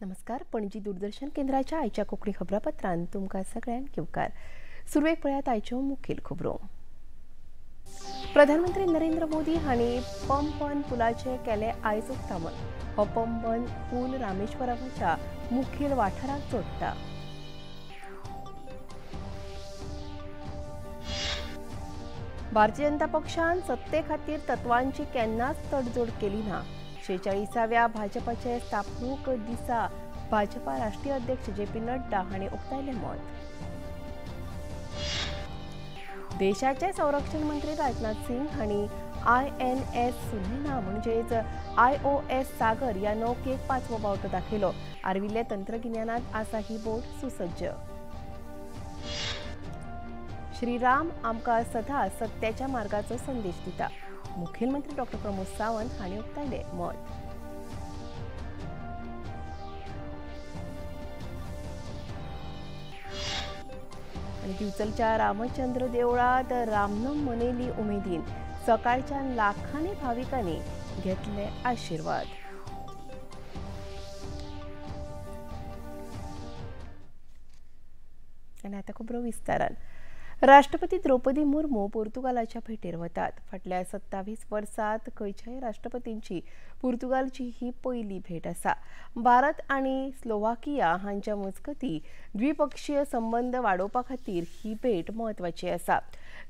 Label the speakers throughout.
Speaker 1: नमस्कार, पणजी दूरदर्शन केंद्राच्या आयच्या कोंकणी खबरापत्रान तुमकां सगळ्यांक येवकार. सुरवेक पळयात आयच्यो मुखेल खबरो. प्रधानमंत्री नरेंद्र मोदी हांणी पंबन पुलाचें केलें आयज उक्तावण. हो पंबन पूल रामेश्वराच्या मुखेल वाठाराक जोडटा. भारतीय जनता पक्षान सत्ते खातीर तत्वांची केन्नाच तडजोड केली ना. 46व्या भाजपाचे स्थापणूक दिसा भाजपा राष्ट्रीय अध्यक्ष जे पी नड्डा हांणी उक्तायलें मत. देशाचे संरक्षण मंत्री राजनाथ सिंग हांणी INS Sunaina म्हणजेच IOS सागर ह्या नौकेक पांचवो बावटो दाखयलो. आर्विल्ल्या तंत्रगिन्यानात आसा ही बोट सुसज्ज. श्रीराम आमकां सदां सत्याच्या मार्गाचो संदेश दिता. मुखेलमंत्री डॉक्टर प्रमोद सावंत हांणी उक्तायलें मत. आनी दिवचलच्या रामचंद्र देवळांत रामनम मनयली उमेदीन. सकाळच्या लाखांनी भाविकांनी घेतले आशिर्वाद. आनी आतां खबरो विस्तारान. राष्ट्रपती द्रौपदी मुर्मू पुर्तुगालाच्या भेटेर वतात. फाटल्या 27 वर्सांत खंयच्याय राष्ट्रपतींची पुर्तुगालची ही पयली भेट आसा. भारत आनी स्लोवाकिया हांच्या मजगती द्विपक्षीय संबंद वाडोवपा खातीर ही भेट म्हत्वाची आसा.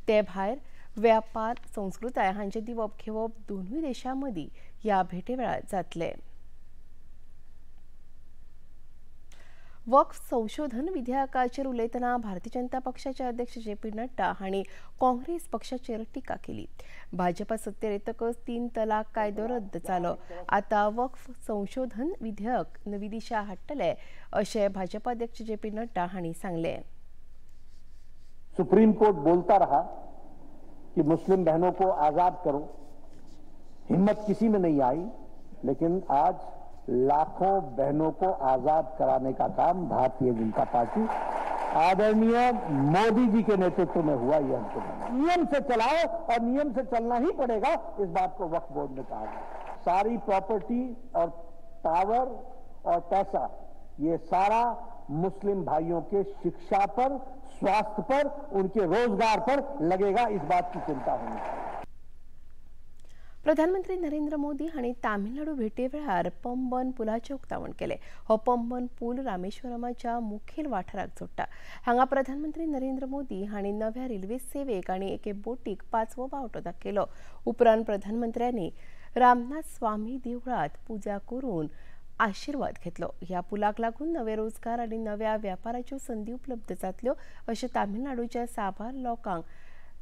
Speaker 1: ते भायर व्यापार, संस्कृताय हांचे दिवप घेवप दोनूय देशां मदीं ह्या भेटे वेळार जातलें. वक्फ संशोधन विधेयकाचेर उलयतना भारतीय जनता पक्षाचे अध्यक्ष जे पी नड्डा हांणी काँग्रेस पक्षाचेर टिका केली. भाजपा सत्तेर येतकच 3 तलाक कायदो रद्द जालो. आतां वक्फ संशोधन विधेयक नवी दिशा हाडटले अशें भाजपा अध्यक्ष जे पी नड्डा हांणी सांगलें.
Speaker 2: सुप्रीम कोर्ट बोलता रहा कि मुस्लिम बहनों को आजाद करो, हिम्मत किसी में नहीं आई, लेकिन आज लाखों बहनों को आजाद कराने का काम भारतीय जनता पार्टी आदरणीय मोदी जी के नेतृत्व में हुआ। यह हमको नियम से चलाओ और नियम से चलना ही पड़ेगा, इस बात को वक्फ बोर्ड ने कहा। सारी प्रॉपर्टी और पावर और पैसा ये सारा मुस्लिम भाइयों के शिक्षा पर, स्वास्थ्य पर, उनके रोजगार पर लगेगा, इस बात की चिंता होनी चाहिए।
Speaker 1: प्रधानमंत्री नरेंद्र मोदी हांणी तामिळनाडू भेटे वेळार पंबन पुलाचें उक्तावण केलें. हो पंबन पूल रामेश्वरमाच्या मुखेल वाठाराक जोडटा. हांगा प्रधानमंत्री नरेंद्र मोदी हांणी नव्या रेल्वे सेवेक आनी एके बोटीक पांचवो बावटो दाखयलो. उपरांत प्रधानमंत्र्यांनी रामनाथ स्वामी देवळांत पुजा करून आशिर्वाद घेतलो. ह्या पुलाक लागून नवे रोजगार आनी नव्या व्यापाराच्यो संदी उपलब्ध जातल्यो अशें तामिळनाडूच्या साबार लोकांक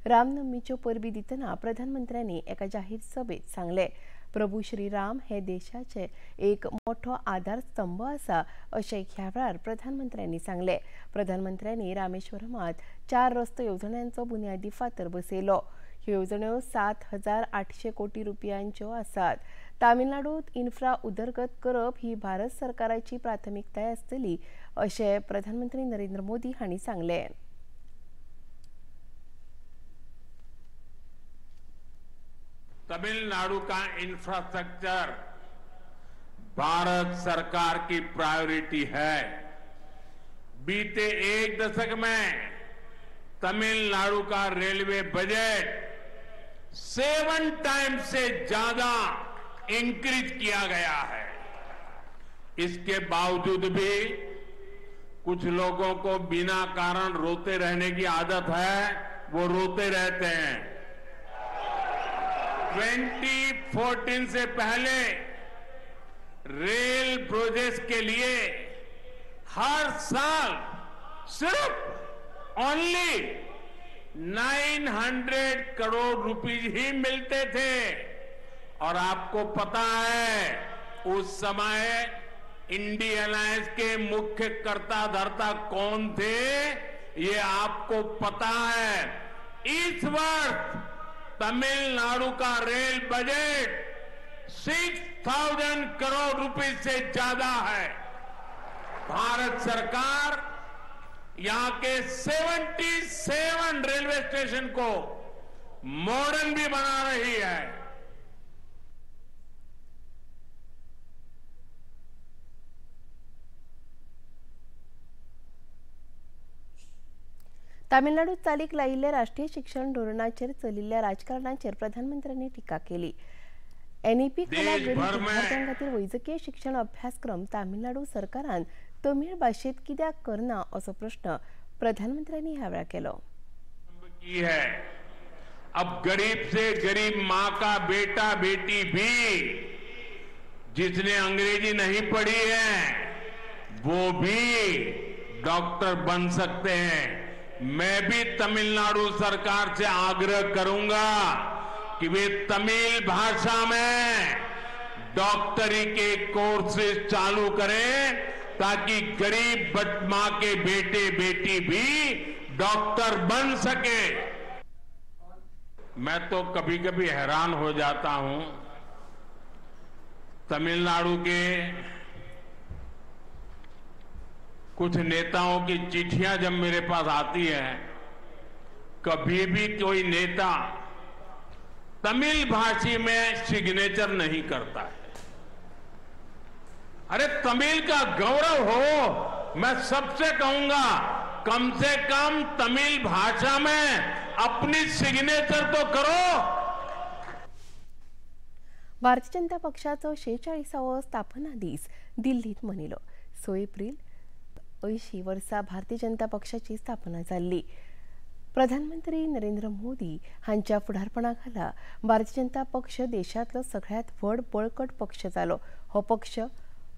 Speaker 1: रामनवमीच्यो परबी दितना प्रधानमंत्र्यांनी एका जाहीर सभेत सांगलें. प्रभू श्रीराम हे देशाचे एक मोठो आधारस्तंभ आसा अशें ह्या वेळार प्रधानमंत्र्यांनी सांगलें. प्रधानमंत्र्यांनी रामेश्वरमांत 4 रस्तो येवजण्यांचो बुन्यादी फातर बसयलो. ह्यो येवजण्यो 7,800 कोटी रुपयांच्यो आसात. तामिळनाडूंत इन्फ्रा उदरगत करप ही भारत सरकाराची प्राथमिकताय आसतली अशें प्रधानमंत्री नरेंद्र मोदी हांणी सांगलें.
Speaker 3: तमिलनाडु का इंफ्रास्ट्रक्चर भारत सरकार की प्रायोरिटी है। बीते 1 दशक में तमिलनाडु का रेलवे बजट 7 टाइम्स से ज्यादा इंक्रीज किया गया है। इसके बावजूद भी कुछ लोगों को बिना कारण रोते रहने की आदत है, वो रोते रहते हैं। 2014 से पहले रेल प्रोजेक्ट के लिए हर साल सिर्फ ओनली 900 करोड़ रुपीज ही मिलते थे। और आपको पता है उस समय इंडियन अलायंस के मुख्य कर्ता धर्ता कौन थे, ये आपको पता है। इस वर्ष तमिलनाडु का रेल बजट 6,000 करोड़ रुपए से ज्यादा है। भारत सरकार यहां के 77 रेलवे स्टेशन को मॉडर्न भी बना रही है।
Speaker 1: तामिळनाडूत चालीक लायिल्ल्या राष्ट्रीय शिक्षण धोरणाचेर चलिल्ल्या राजकारणाचेर प्रधानमंत्र्यांनी टिका केली। एनईपी खाला गरीब विद्यार्थ्यां खातीर वैजकीय शिक्षण अभ्यासक्रम तामिळनाडू सरकारान तमिळ भाशेंत कित्याक करना असो प्रश्न प्रधानमंत्र्यांनी ह्या वेळार केलो।
Speaker 3: अब गरीब से गरीब मां का बेटा बेटी भी जिसने अंग्रेजी नहीं पढ़ी है वो भी डॉक्टर बन सकते हैं। मैं भी तमिलनाडु सरकार से आग्रह करूंगा कि वे तमिल भाषा में डॉक्टरी के कोर्सेज चालू करें ताकि गरीब मां के बेटे बेटी भी डॉक्टर बन सके। मैं तो कभी कभी हैरान हो जाता हूं, तमिलनाडु के कुछ नेताओं की चिट्ठियां जब मेरे पास आती हैं, कभी भी कोई नेता तमिल भाषी में सिग्नेचर नहीं करता है। अरे तमिल का गौरव हो, मैं सबसे कहूंगा कम से कम तमिल भाषा में अपनी सिग्नेचर तो करो।
Speaker 1: भारतीय जनता पक्षाचो 46वो स्थापना दीस दिल्लीत मनयलो। 6 एप्रिल 80 वर्सा भारतीय जनता पक्षाची स्थापना जाल्ली। प्रधानमंत्री नरेंद्र मोदी हांच्या फुडारपणा खाला भारतीय जनता पक्ष देशांतलो सगळ्यांत व्हड बळकट पक्ष जालो। हो पक्ष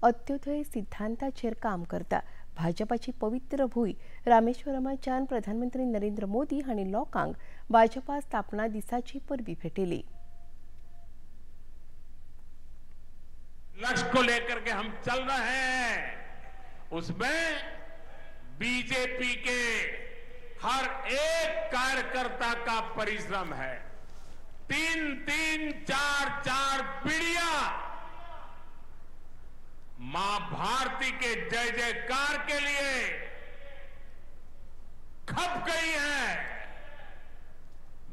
Speaker 1: अत्योदय सिद्धांताचेर काम करता। भाजपाची पवित्र भूंय रामेश्वरमाच्यान प्रधानमंत्री नरेंद्र मोदी हांणी लोकांक भाजपा स्थापना दिसाची परबी भेटयली।
Speaker 3: लक्ष्य को लेकर के हम चल रहे हैं, उसमें बीजेपी के हर एक कार्यकर्ता का परिश्रम है। 3 3 4 4 पीढ़ियां मां भारती के जय जयकार के लिए खप गई है।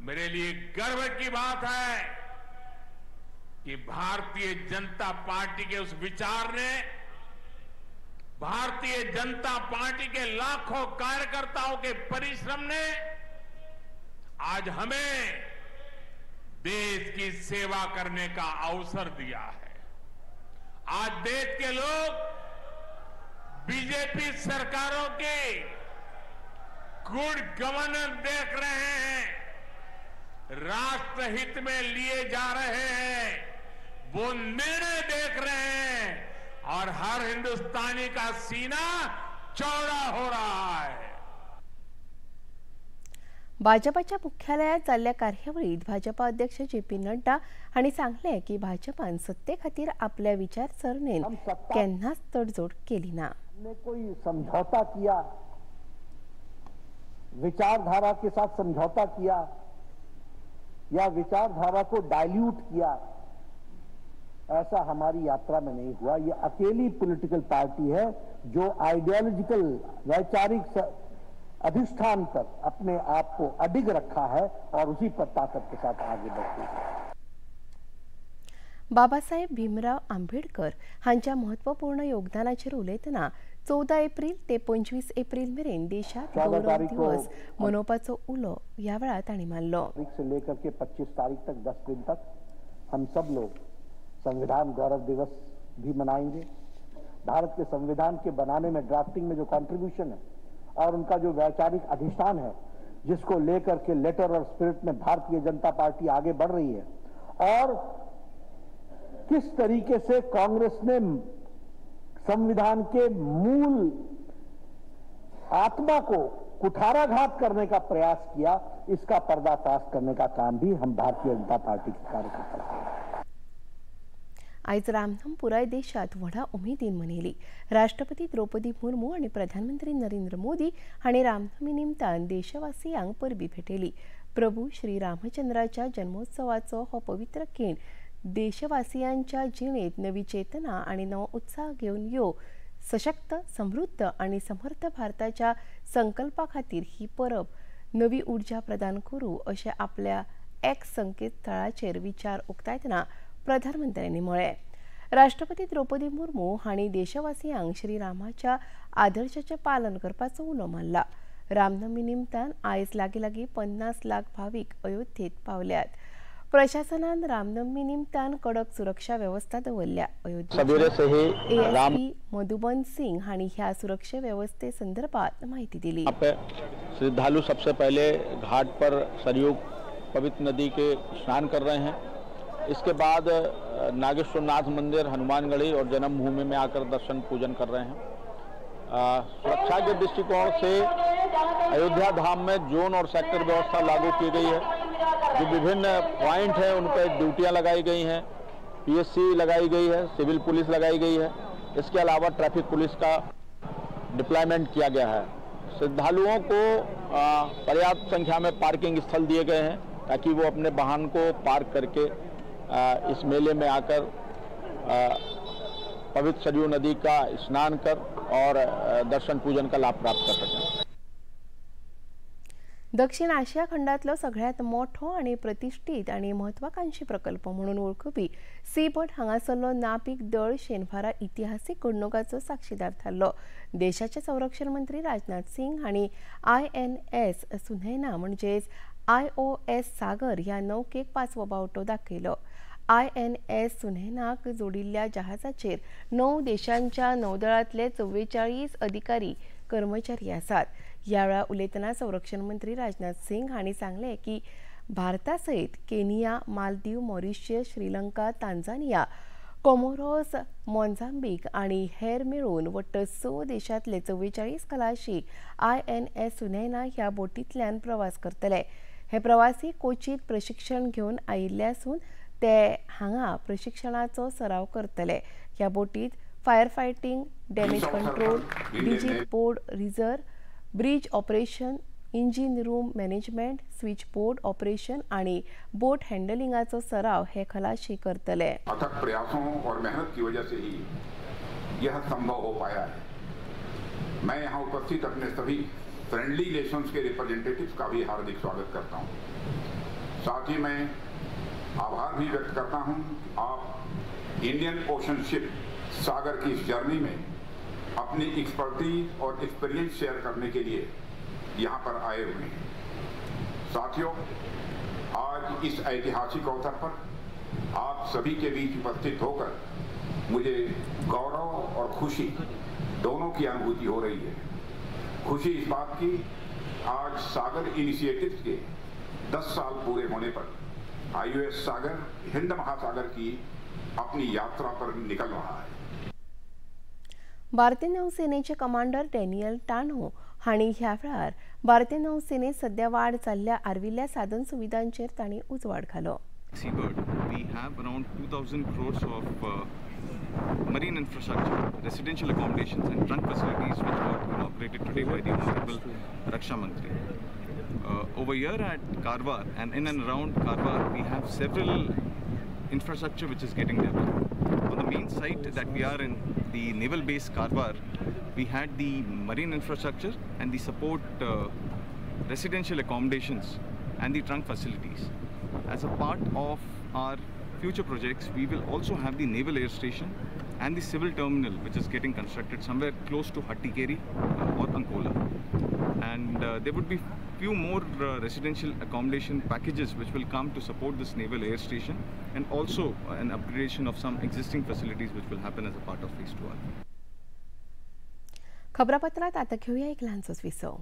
Speaker 3: मेरे लिए गर्व की बात है कि भारतीय जनता पार्टी के उस विचार ने, भारतीय जनता पार्टी के लाखों कार्यकर्ताओं के परिश्रम ने आज हमें देश की सेवा करने का अवसर दिया है। आज देश के लोग बीजेपी सरकारों की गुड गवर्नेंस देख रहे हैं, राष्ट्रहित में लिए जा रहे हैं वो निर्णय देख रहे हैं और हर हिंदुस्तानी का सीना चौड़ा हो रहा है।
Speaker 1: भाजपाच्या मुख्यालयात जाल्ल्या कार्यावळीत भाजपा अध्यक्ष जे पी नड्डा हांणी सांगलें की भाजपान सत्ते खातीर आपल्या विचारसरणेन केन्नाच तडजोड केली ना।
Speaker 2: हमने कोई समझौता किया, विचारधारा के साथ समझौता किया या विचारधारा को डाइल्यूट किया, ऐसा हमारी यात्रा में नहीं हुआ। ये अकेली पॉलिटिकल पार्टी है जो आइडियोलॉजिकल वैचारिक अधिष्ठान पर अपने आप को अडिग रखा है और उसी पर ताकत के साथ आगे बढ़ती है।
Speaker 1: बाबासाहेब भीमराव आंबेडकर हांच्या महत्वपूर्ण योगदानाचेर उलयतना 14 एप्रिल ते 25 एप्रिल मेरेन देशात गौरव दिवस मनोवपाचो उलो ह्या वेळार तांणी मारलो।
Speaker 2: से लेकर के 25 तारीख तक 10 दिन तक हम सब लोग संविधान गौरव दिवस भी मनाएंगे। भारत के संविधान के बनाने में, ड्राफ्टिंग में जो कंट्रीब्यूशन है और उनका जो वैचारिक अधिष्ठान है, जिसको लेकर के लेटर और स्पिरिट में भारतीय जनता पार्टी आगे बढ़ रही है, और किस तरीके से कांग्रेस ने संविधान के मूल आत्मा को कुठाराघात करने का प्रयास किया, इसका पर्दाफाश करने का काम भी हम भारतीय जनता पार्टी के कार्यकर्ता करेंगे।
Speaker 1: आयज रामनम पुराय देशात व्हडा उमेदीन मनयली। राष्ट्रपती द्रौपदी मुर्मू आनी प्रधानमंत्री नरेंद्र मोदी हांणी रामनमी निमतान देशवासियांक परबी भेटयली। प्रभू श्री रामचंद्राच्या जन्मोत्सवाचो हो पवित्र खीण देशवासियांच्या जिणेत नवी चेतना आनी नवो उत्साह घेवन यो सशक्त, समृद्ध आनी समर्थ भारताच्या संकल्पा खातीर ही परब नवी ऊर्जा प्रदान करूं अशें आपल्या एक्स संकेतस्थळाचेर विचार उक्तायतना प्रधानमंत्र्यांनी म्हळें। राष्ट्रपती द्रौपदी मुर्मू हांणी देशवासियांक श्रीरामाच्या आदर्शाचें पालन करपाचो उलो मारला। रामनवमी निमतान आयज लागीं लागीं 50 लाख भावीक अयोध्येत पावल्यात. प्रशासनान रामनवमी निमतान कडक सुरक्षा वेवस्था दवरल्या. अयोध्येचे एएसपी मधुबन सिंग हांणी ह्या सुरक्षा वेवस्थे संदर्भात माहिती दिली.
Speaker 4: श्रद्धालु सबसे पहले घाट पर सरयू पवित्र नदी के स्नान कर रहे हैं. इसके बाद नागेश्वरनाथ मंदिर, हनुमानगढ़ी और जन्मभूमि में आकर दर्शन पूजन कर रहे हैं. सुरक्षा के दृष्टिकोण से अयोध्या धाम में जोन और सेक्टर व्यवस्था लागू की गई है. जो विभिन्न पॉइंट हैं उन पर ड्यूटियां लगाई गई हैं, पीएससी लगाई गई है, सिविल पुलिस लगाई गई है. इसके अलावा ट्रैफिक पुलिस का डिप्लॉयमेंट किया गया है. श्रद्धालुओं को पर्याप्त संख्या में पार्किंग स्थल दिए गए हैं ताकि वो अपने वाहन को पार्क करके इस मेले में आकर पवित्र सरयू नदी का स्नान कर और दर्शन पूजन का लाभ प्राप्त कर सकें.
Speaker 1: दक्षिण आशिया खंडातलो सगळ्यात मोठो आणि प्रतिष्ठित आणि महत्वाकांक्षी प्रकल्प म्हणून वळखुपी सीबर्ड हांगासरलो नापीक दळ शेनवारा इतिहासीक घडणुकाचो साक्षीदार थारलो. देशाचे संरक्षण मंत्री राजनाथ सिंग हांणी INS Sunaina म्हणजेच IOS सागर ह्या नौकेक पांचवो बावटो दाखयलो. INS सुनैनाक जोडिल्ल्या जहाजाचेर 9 देशांच्या नौदळांतले 44 अधिकारी कर्मचारी आसात. ह्या वेळार उलयतना संरक्षण मंत्री राजनाथ सिंग हांणी सांगलें की भारता सयत Kenya, Maldives, Mauritius, Sri Lanka, Tanzania, Comoros, Mozambique आनी हेर मेळून वट्ट 6 देशांतले 44 खलाशी INS Sunaina ह्या बोटींतल्यान प्रवास करतले. हे प्रवासी कोचीत प्रशिक्षण घेवन आयिल्ले आसून ते हांगा प्रशिक्षणाचो सराव करतले. ह्या बोटीत fire fighting, damage control, digit board reserve, bridge operation, engine room management, switch board operation आणि बोट हँडलिंगाचो सराव हे खलाशी करतले.
Speaker 5: अथक प्रयासों और मेहनत की वजह से ही यह संभव हो पाया है. मैं यहाँ उपस्थित अपने सभी फ्रेंडली नेशंस के रिप्रेजेंटेटिव्स का भी हार्दिक स्वागत करता हूँ. साथ ही मैं आभार भी व्यक्त करता हूँ आप इंडियन ओशन शिप सागर की इस जर्नी में अपनी एक्सपर्टीज और एक्सपीरियंस शेयर करने के लिए यहाँ पर आए हुए हैं. साथियों, आज इस ऐतिहासिक अवसर पर आप सभी के बीच उपस्थित होकर मुझे गौरव और खुशी दोनों की अनुभूति हो रही है. खुशी इस बात की आज सागर इनिशिएटिव्स के 10 साल पूरे होने पर IOS सागर हिंद महासागर की अपनी यात्रा पर निकल रहा है.
Speaker 1: भारतीय नौसेनेचे कमांडर डॅनियल टाणो हांणी ह्या वेळार भारतीय नौसेनेत सध्या वाड जाल्ल्या आर्विल्ल्या साधन सुविधांचेर तांणी उजवाड घालो.
Speaker 6: Seabird, we have around 2,000 crores of marine infrastructure, residential accommodations and trunk facilities which got inaugurated today by the Honorable Raksha Mantri. Over here at Karwar and in and around Karwar, we have several infrastructure which is getting developed. On the main site that we are in, the naval base Karwar, we had the marine infrastructure and the support residential accommodations and the trunk facilities. As a part of our future projects, we will also have the naval air station and the civil terminal which is getting constructed somewhere close to Hattikeri or Ankola. And there would be few more residential accommodation packages which will come to support this naval air station and also an upgradation of some existing facilities which will happen as a part of phase 2.
Speaker 1: खबरापत्रात आता घेऊया एक लहानसोच विसव.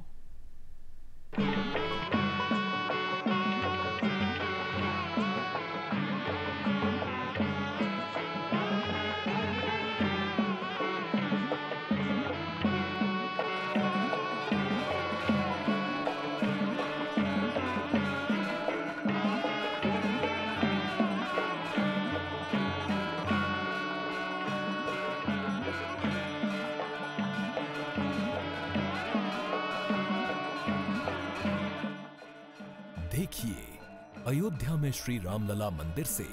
Speaker 7: देखिए अयोध्या में श्री रामलला मंदिर से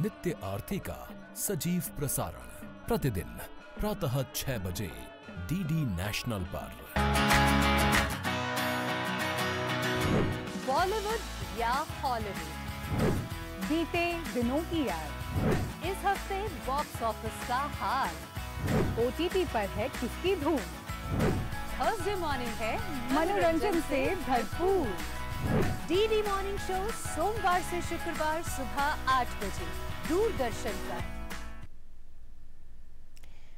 Speaker 7: नित्य आरती का सजीव प्रसारण प्रतिदिन प्रातः 6 बजे डीडी नेशनल पर।
Speaker 8: बॉलीवुड या हॉलीवुड, बीते दिनों की याद, इस हफ्ते बॉक्स ऑफिस का हाल, ओटीटी पर है किसकी धूम, थर्सडे मॉर्निंग है मनोरंजन से भरपूर। डीडी मॉर्निंग शो सोमवार से शुक्रवार सुबह 8 बजे दूरदर्शन पर।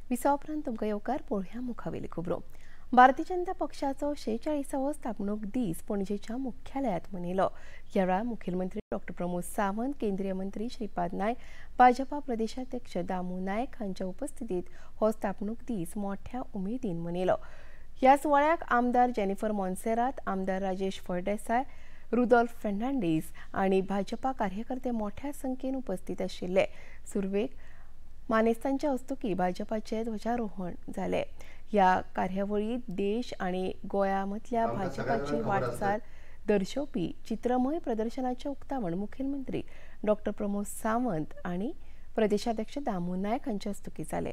Speaker 1: विसा उपरांत तुमकां येवकार पळोवया मुखावेली खबरो। भारतीय जनता पक्षाचो 46वो स्थापणूक दीस पणजेच्या मुख्यालयात मनयलो। ह्या वेळार मुखेलमंत्री डॉक्टर प्रमोद सावंत, केंद्रीय मंत्री श्रीपाद नायक, भाजपा प्रदेशाध्यक्ष दामू नायक हांच्या उपस्थितीत हो स्थापणूक दीस मोठ्या उमेदीन मनयलो। ह्या सुवाळ्याक आमदार जेनिफर मोन्सेरात, आमदार राजेश फळदेसाय, रुदोल्फ फेर्नांडीस आनी भाजपा कार्यकर्ते मोठ्या संख्येन उपस्थित आशिल्ले। सुरवेक मानेस्तांच्या हस्तुकी भाजपाचे ध्वजारोहण जालें। ह्या कार्यावळीत देश आनी गोंया मदल्या भाजपाची वाटचाल दर्शोवपी चित्रमय प्रदर्शनाचें उक्तावण मुखेलमंत्री डॉक्टर प्रमोद सावंत आनी प्रदेशाध्यक्ष दामू नायक हांच्या हस्तुकी जालें।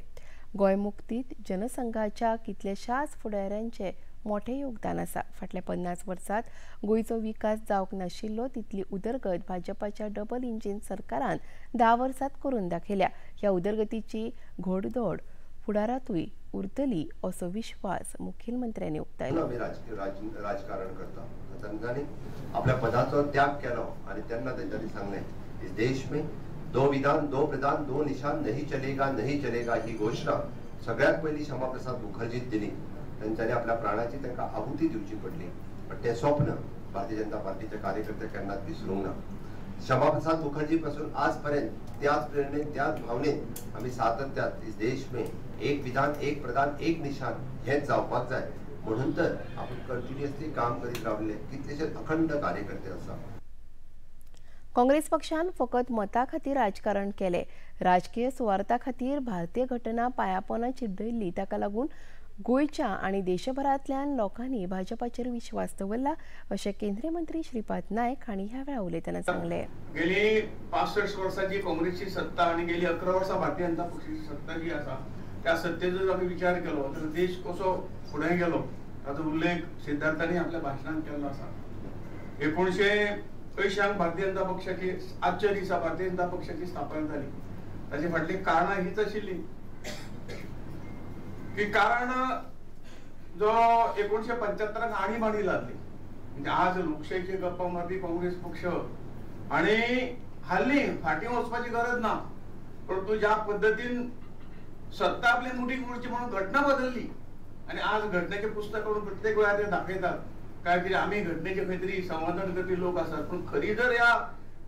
Speaker 1: गोंय मुक्तीत जनसंघाच्या कितल्याशाच फुडाऱ्यांचें मोठें योगदान आसा। फाटल्या 50 वर्सांत गोंयचो विकास जावंक नाशिल्लो तितली उदरगत भाजपाच्या डबल इंजीन सरकारान 10 वर्सांत करून दाखयल्या। ह्या उदरगतीची घोडदौड फुडारांतूय उरतली असो विश्वास मुखेलमंत्र्यांनी उक्तायलो।
Speaker 9: आमी राजकारण करता तांच्यानी आपल्या पदाचो त्याग केलो आनी तेन्ना तेंच्यांनी सांगलें, इस देश में दो विधान दो प्रधान दो निशान नहीं चलेगा नहीं चलेगा ही घोषणा सगळ्यात पयली श्यामाप्रसाद मुखर्जीन दिली। तेंच्यांनी आपल्या प्राणाची तांकां आहुती दिवची पडली, पण तें स्वप्न भारतीय जनता पार्टीचे कार्यकर्ते केन्नाच विसरूंक ना। श्यामाप्रसाद मुखर्जी पासून आजपर्यंत त्याच प्रेरणेन त्याच भावनेन आमी सातत्यात इस देश में एक विधान एक प्रधान एक निशान हेच जावपाक जाय म्हणून तर आपण कंटिन्युअसली काम करीत रावले कितलेशे अखंड कार्यकर्ते आसा।
Speaker 1: काँग्रेस पक्षान फकत मता खातीर राजकारण केले, राजकीय सुवार्था खातीर भारतीय घटना पायापोना चिड्डयल्ली। ताका लागून गोंयच्या आनी देशभरांतल्यान लोकांनी भाजपाचेर विश्वास दवरला अशें केंद्रीय मंत्री श्रीपाद नायक हांणी ह्या वेळार उलयतना सांगलें।
Speaker 10: गेली 65 वर्सांची काँग्रेसची सत्ता आनी गेली 11 वर्सां भारतीय जनता पक्षाची सत्ता जी आसा त्या सत्तेचो जर आमी विचार केलो तर देश कसो फुडें गेलो ताचो उल्लेख सिद्धार्थांनी आपल्या भाशणांत केल्लो आसा। 1980 भारतीय जनता पक्षाची आजच्या दिसा भारतीय जनता पक्षाची स्थापना जाली। ताचे फाटली कारणां हीच आशिल्ली की कारण जो 1975 आणीबाणी लागली, म्हणजे आज लोकशाहीची गप्पा मारपी काँग्रेस पक्ष आनी हाल्ली फाटीं वचपाची गरज ना, परंतु ज्या पद्दतीन सत्ता आपली मुठीक उरची म्हणून घटना बदलली आनी आज घटनेचे पुस्तक करून प्रत्येक वेळार ते दाखयतात काय कितें आमी घटनेचे खंय तरी संवर्धन करपी लोक आसात, पूण खरी जर ह्या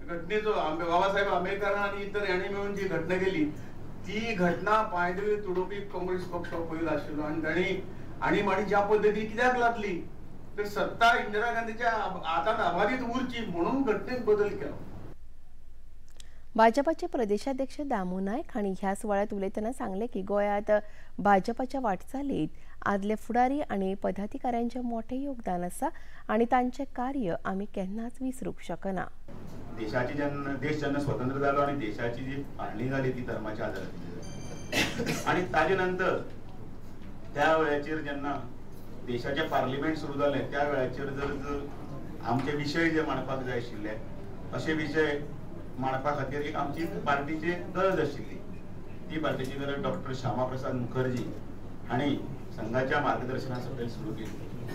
Speaker 10: घटनेचो बाबासाहेब आंबेडकरान आनी इतर हांणी मेळून जी घटना केली ती घटना पांयदळी तुडोवपी काँग्रेस पक्ष पयलो आशिल्लो आनी तांणी आणीबाणी ज्या पद्दतीन कित्याक लादली तर सत्ता इंदिरा गांधीच्या हातांत अबाधीत उरची म्हणून घटनेत बदल केलो।
Speaker 1: भाजपाचे प्रदेशाध्यक्ष दामू नायक हांणी ह्या सुवाळ्यांत उलयतना सांगलें की गोंयांत भाजपाच्या वाटचालीत आदले फुडारी आनी पदाधिकाऱ्यांचें मोठें योगदान आसा आनी तांचें कार्य आमी केन्नाच विसरूंक शकना।
Speaker 11: देशाची जेन्ना देश जेन्ना स्वतंत्र जालो आनी देशाची जी फाळणी जाली ती धर्माच्या आदाराचेर आनी ताजे नंतर त्या वेळाचेर जेन्ना देशाचें पार्लिमेंट सुरू जालें त्या वेळाचेर जर जर आमचे विशय जे मांडपाक जाय आशिल्ले अशे विशय मांडपा खातीर एक आमची पार्टीची गरज आशिल्ली। ती पार्टीची गरज डॉक्टर श्यामाप्रसाद मुखर्जी हांणी संघाच्या मार्गदर्शना सकयल सुरू केली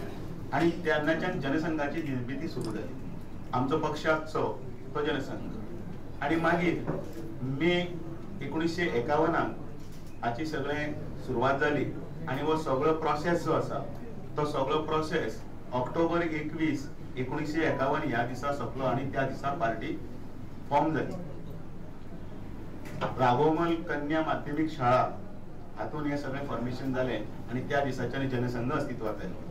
Speaker 11: आनी तेन्नाच्यान जनसंघाची निर्मिती सुरू जाली। आमचो पक्ष आसचो तो जनसंघ आनी मागीर मे 1951 हाची सगळें सुरवात जाली आनी हो सगळो प्रोसेस जो आसा तो सगळो प्रोसेस ऑक्टोबर 21 1951 ह्या दिसा सोंपलो आनी त्या दिसा पार्टी फॉर्म जाली। राघोमल कन्या माध्यमीक शाळा हातून हे सगळें फॉर्मेशन जालें आनी त्या दिसाच्यान जनसंघ अस्तित्वात आयलो।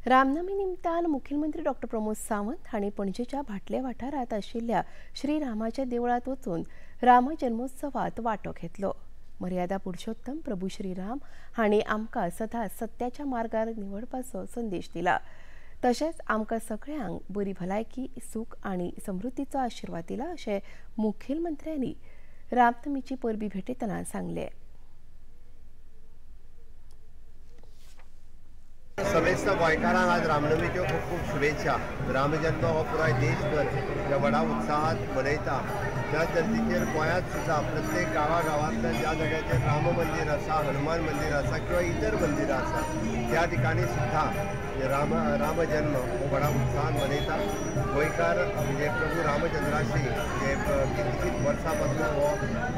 Speaker 1: रामनमी निमतान मुखेलमंत्री डॉक्टर प्रमोद सावंत हांणी पणजेच्या भाटले वाठारांत आशिल्ल्या श्रीरामाच्या देवळांत वचून राम जन्मोत्सवात वांटो घेतलो। मर्यादा पुरुषोत्तम प्रभू श्रीराम हांणी आमकां सदांच सत्याच्या मार्गार निवडपाचो संदेश दिला, तशेंच आमकां सगळ्यांक बरी भलायकी, सूख आनी समृद्धीचो आशिर्वाद दिला अशें मुखेलमंत्र्यांनी रामनमीची परबी भेटयतना सांगलें।
Speaker 9: समेस्त गोंयकारांक आज रामनमीच्यो खूब खूब शुभेच्छा। रामजन्म हो पुराय देशभर ज्या व्हडा उत्साहात मनयता ह्या धर्तीचेर गोंयांत सुद्दां प्रत्येक गांवागांवांतल्यान ज्या जाग्याचेर राम मंदीर आसा, हनुमान मंदीर आसा किंवा इतर मंदिरां आसा त्या ठिकाणी सुद्दां रामजन्म हो व्हडा उत्साहान मनयता। गोंयकार म्हणजे प्रभू रामचंद्राशी म्हणजे कितलीशींच वर्सां पासून हो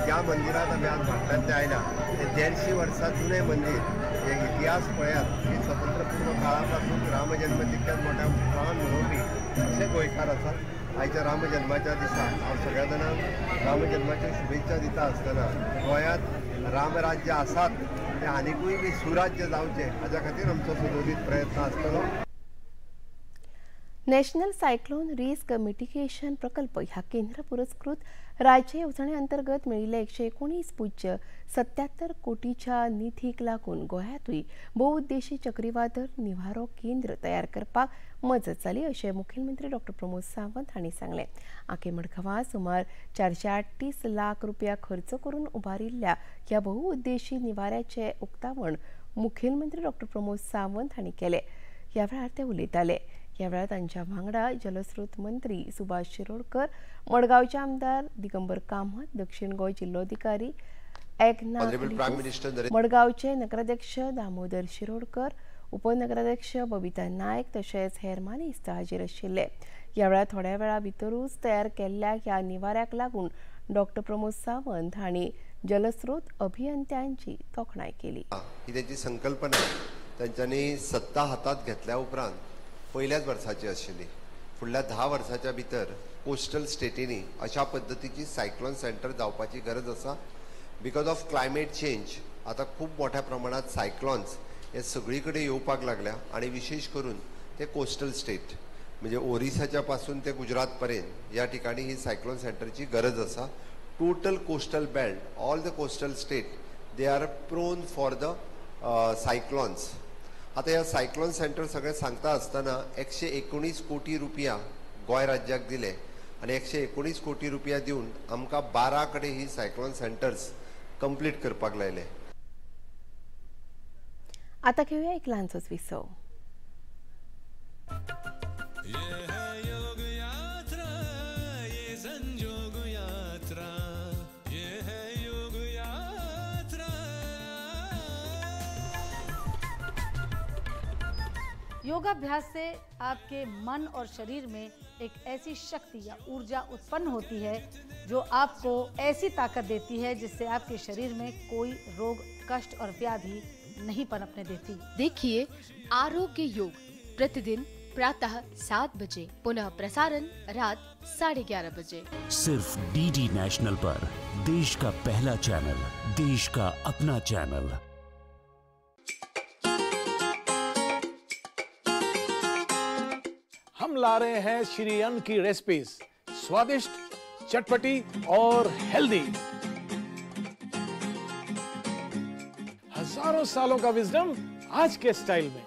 Speaker 9: ज्या मंदिरांत आमी आज भाटल्यांतले आयला ते 150 वर्सां जुनें मंदीर, हे इतिहास पळयात की स्वतंत्र पूर्व काळा पासून रामजन्म तितक्याच मोठ्या उत्साहान मनोवपी अशे गोंयकार आसात। आयच्या रामजन्माच्या दिसा हांव सगळ्या जाणांक रामजन्माच्यो शुभेच्छा दिता आसतना गोंयांत रामराज्य आसात ते आनिकूय बी सुराज्य जावचें हाज्या खातीर आमचो सदोदीत प्रयत्न आसतलो।
Speaker 1: नॅशनल सायक्लोन रिस्क मिटिगेशन प्रकल्प ह्या केंद्र पुरस्कृत राज्य येवजणे अंतर्गत मेळिल्ल्या 119.77 कोटीच्या निधीक लागून गोंयांतूय भोवउद्देशी चक्रीवादळ निवारो केंद्र तयार करपाक मजत जाली अशें मुखेलमंत्री डॉक्टर प्रमोद सावंत हांणी सांगलें। आके मडगांवां सुमार 438 लाख रुपया खर्च करून उबारिल्ल्या ह्या भोवउद्देशी निवाऱ्याचें उक्तावण मुखेलमंत्री डॉक्टर प्रमोद सावंत हांणी केलें। ह्या वेळार ते उलयताले। ह्या वेळार तांच्या वांगडा जलस्रोत मंत्री सुभाष शिरोडकर, मडगांवचे आमदार दिगंबर कामत, दक्षिण गोंय जिल्लोधिकारी एकनाथ, मडगांवचे नगराध्यक्ष दामोदर शिरोडकर, उपनगराध्यक्ष बबिता नायक तशेंच हेर मानेस्त हाजीर आशिल्ले। ह्या वेळार थोड्या वेळा भितरूच तयार केल्ल्या ह्या निवाऱ्याक लागून डॉक्टर प्रमोद सावंत हांणी जलस्रोत अभियंत्यांची तोखणाय केली।
Speaker 9: ही तेंची संकल्पना तांच्यांनी सत्ता हातात घेतल्या उपरांत पयल्याच वर्साची आशिल्ली। फुडल्या 10 वर्साच्या भितर कोस्टल स्टेटींनी अशा पद्दतीची सायक्लोन सेंटर जावपाची गरज आसा। Because of climate change आतां खूब मोठ्या प्रमाणात सायक्लोन्स हे सगळी कडेन येवपाक लागल्या आनी विशेष करून ते कोस्टल स्टेट म्हणजे ओरिसाच्या पासून ते गुजरात पर्यंत ह्या ठिकाणी ही सायक्लोन सेंटरची गरज आसा। Total coastal belt, all the coastal state they are prone for the cyclones. आता ह्या सायक्लोन सेंटर सगळें सांगता आसतना 119 कोटी रुपया गोंय राज्याक दिले आनी 119 कोटी रुपया दिवन आमकां 12 कडेन ही सायक्लोन सेंटर्स कंप्लीट करपाक लायले।
Speaker 1: आता घेऊया एक ल्हानसोच विसव।
Speaker 12: योगाभ्यास से आपके मन और शरीर में एक ऐसी शक्ति या ऊर्जा उत्पन्न होती है जो आपको ऐसी ताकत देती है जिससे आपके शरीर में कोई रोग, कष्ट और व्याधि नहीं पनपने देती।
Speaker 13: देखिए आरोग्य योग प्रतिदिन प्रातः 7 बजे, पुनः प्रसारण रात 11:30 बजे,
Speaker 14: सिर्फ डीडी नेशनल पर। देश का पहला चैनल, देश का अपना चैनल।
Speaker 15: हम ला रहे हैं श्री अन्न की रेसिपीज, स्वादिष्ट, चटपटी और हेल्दी। हजारों सालों का विजडम आज के स्टाइल में।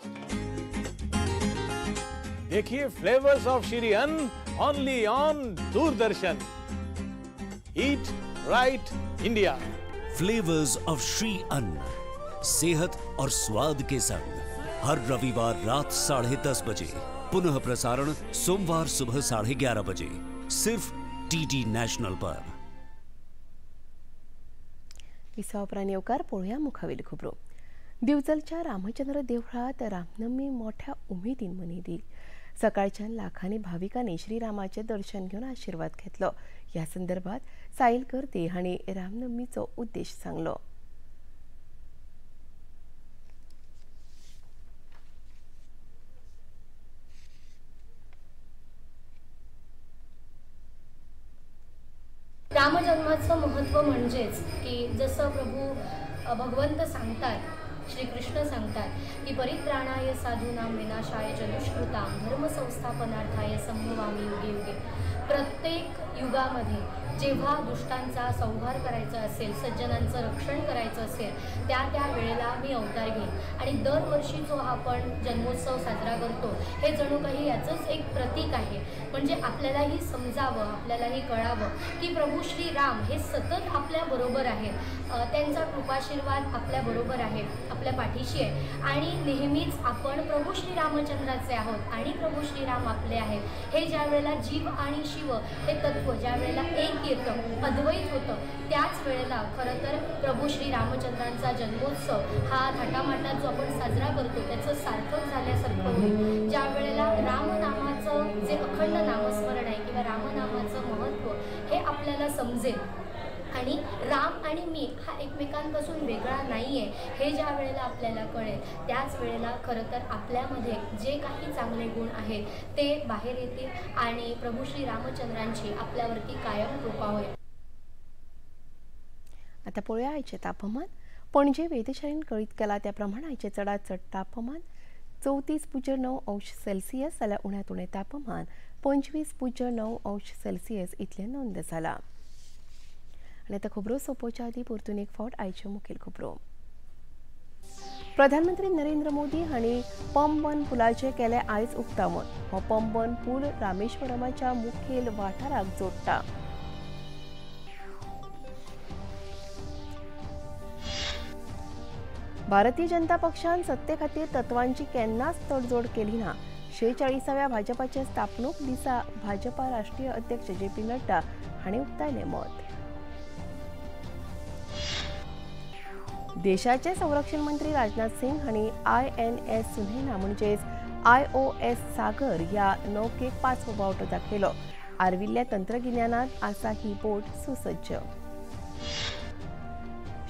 Speaker 15: देखिए flavours of Shri Anna only on Doordarshan. Eat right India.
Speaker 14: Flavours of Shri Anna, सेहत और स्वाद के संग, हर रविवार रात 10:30 बजे, पुनः प्रसारण सोमवार सुबह 11:30 बजे, सिर्फ डीडी नॅशनल पर।
Speaker 1: विसवा उपरांत येवकार पळोवया मुखावेली खबरो। दिवचलच्या रामचंद्र देवळांत रामनवमी मोठ्या उमेदीन मनयली। सकाळच्यान लाखांनी भाविकांनी श्रीरामाचें दर्शन घेवन आशिर्वाद घेतलो। ह्या संदर्भात साहिल कर्ते हांणी रामनवमीचो उद्देश सांगलो।
Speaker 16: रामजन्माचं महत्त्व म्हणजेच की जसं प्रभू भगवंत सांगतात, श्रीकृष्ण सांगतात की परित्राणाय साधूनां विनाशाय च दुष्कृतां धर्म संस्थापनार्थाय संभवामी युगे युगे। प्रत्येक युगामध्ये जेव्हा दुष्टांचा संहार करायचा असेल, सज्जनांचं रक्षण करायचं असेल, त्या त्या वेळेला मी अवतार घेईन। आणि दरवर्षी जो आपण जन्मोत्सव साजरा करतो हे जणू काही याचंच एक प्रतीक आहे। म्हणजे आपल्यालाही समजावं, आपल्यालाही कळावं की प्रभू श्री राम हे सतत आपल्याबरोबर आहेत, त्यांचा कृपाशीर्वाद आपल्याबरोबर आहे, आपल्या पाठीशी आहे आणि नेहमीच आपण प्रभू श्री रामचंद्राचे आहोत आणि प्रभू श्रीराम आपले आहेत। हे ज्या वेळेला जीव आणि शिव हे तत्त्व ज्या वेळेला एक येतं, अद्वैत होतं, त्याच वेळेला खरं तर प्रभू श्री रामचंद्रांचा जन्मोत्सव हा थाटामाटात जो आपण साजरा करतो त्याचं सार्थक झाल्यासारखं होईल. ज्या वेळेला रामनामाचं जे अखंड नामस्मरण आहे किंवा रामनामाचं महत्त्व हे आपल्याला समजेल आणि राम आणि मी हा एकमेकांपासून वेगळा नाही आहे हे ज्या वेळेला आपल्याला कळेल त्याच वेळेला खरं तर आपल्यामध्ये जे काही चांगले गुण आहेत ते बाहेर येतील आणि प्रभू श्री रामचंद्रांची आपल्यावरती कायम कृपा होईल.
Speaker 1: आता पळोवया आयचें तापमान. पणजे वेधशाळेन कळीत केला त्या प्रमाण आयचें चडांत चड तापमान 34.9 अंश सेल्सियस जाल्यार उण्यांत उणें तापमान 25.9 अंश सेल्सियस इतलें नोंद जाला. आनी आतां खबरो सोंपोवच्या आदीं परतून एक फावट आयच्यो मुखेल खबरो. प्रधानमंत्री नरेंद्र मोदी हांणी पंबन पुलाचें केलें आयज उक्तावण. हो पंबन पूल रामेश्वरमाच्या मुखेल वाठाराक जोडटा. भारतीय जनता पक्षान सत्ते खातीर तत्वांची केन्नाच तडजोड केली ना. 46व्या भाजपाचे स्थापणूक दिसा भाजपा राष्ट्रीय अध्यक्ष जे पी नड्डा हांणी उक्तायलें मत. देशाचे संरक्षण मंत्री राजनाथ सिंग हांणी INS Sunaina म्हणजेच IOS सागर ह्या नौकेक 5वो बावटो दाखयलो. आर्विल्ल्या तंत्रगिन्यानात आसा ही बोट सुसज्ज.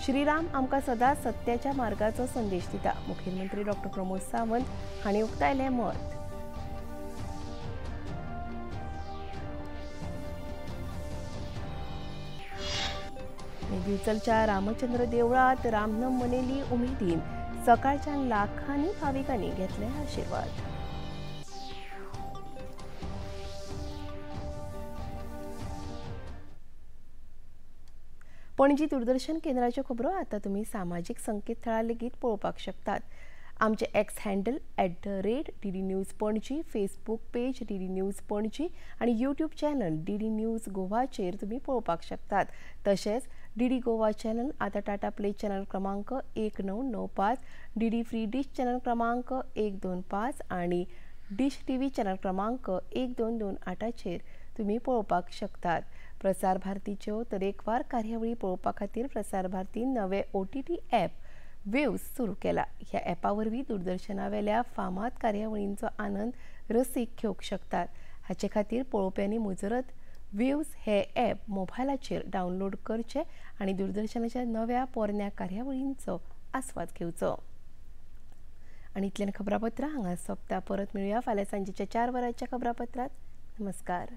Speaker 1: श्रीराम आमकां सदांच सत्याच्या मार्गाचो संदेश दिता, मुखेलमंत्री डॉ प्रमोद सावंत हांणी उक्तायलें मत. दिवचलच्या रामचंद्र देवळात रामनम मनयली उमेदीन, सकाळच्यान लाखांनी भाविकांनी घेतले आशिर्वाद. पणजी दूरदर्शन केंद्राच्यो खबरो आतां तुमी सामाजीक संकेतथळार लेगीत पळोवपाक शकतात. आमचे X handle @DD News Panaji, Facebook page DD News Panaji आनी यूट्यूब चॅनल DD news गोवाचेर तुमी पळोवपाक शकतात. तशेंच DD Goa channel आतां टाटा प्ले चॅनल क्रमांक 1995, DD free dish channel क्रमांक 125 आनी डिश TV channel क्रमांक 1228चेर तुमी पळोवपाक शकतात. प्रसार भारतीच्यो तरेकवार कार्यावळी पळोवपा खातीर प्रसार भारतीन नवे OTT app waves सुरू केला. ह्या ॲपा वरवीं दूरदर्शनावेल्या फामाद कार्यावळींचो आनंद रसीक घेवंक शकतात. हाचे खातीर पळोवप्यांनी मुजरत वेव्स हे ॲप मोबायलाचेर डावनलोड करचें आनी दूरदर्शनाच्या नव्या पोरण्या कार्यावळींचो आस्वाद घेवचो. आनी इतल्यान खबरापत्रां हांगा सोंपता. परत मेळुया फाल्यां सांजेच्या 4 वरांच्या खबरापत्रांत. नमस्कार.